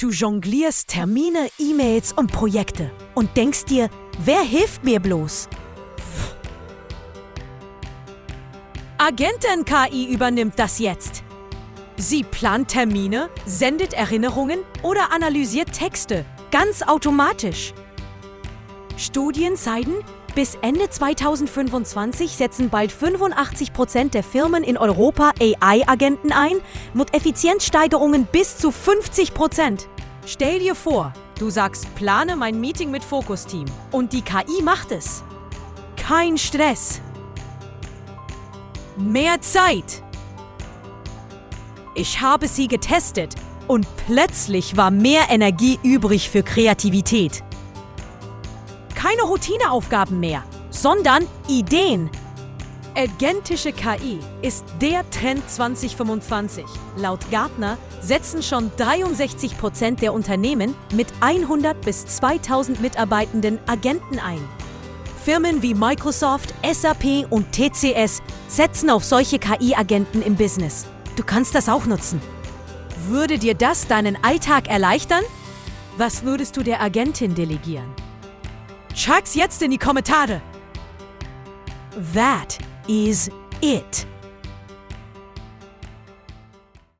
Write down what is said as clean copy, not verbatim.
Du jonglierst Termine, E-Mails und Projekte und denkst dir, wer hilft mir bloß? Agenten-KI übernimmt das jetzt. Sie plant Termine, sendet Erinnerungen oder analysiert Texte, ganz automatisch. Studien zeigen, bis Ende 2025 setzen bald 85% der Firmen in Europa AI-Agenten ein, mit Effizienzsteigerungen bis zu 50%. Stell dir vor, du sagst, plane mein Meeting mit Fokus-Team und die KI macht es. Kein Stress. Mehr Zeit. Ich habe sie getestet und plötzlich war mehr Energie übrig für Kreativität. Keine Routineaufgaben mehr, sondern Ideen. Agentische KI ist der Trend 2025. Laut Gartner setzen schon 63% der Unternehmen mit 100 bis 2000 Mitarbeitenden Agenten ein. Firmen wie Microsoft, SAP und TCS setzen auf solche KI-Agenten im Business. Du kannst das auch nutzen. Würde dir das deinen Alltag erleichtern? Was würdest du der Agentin delegieren? Schreib's jetzt in die Kommentare. That is it.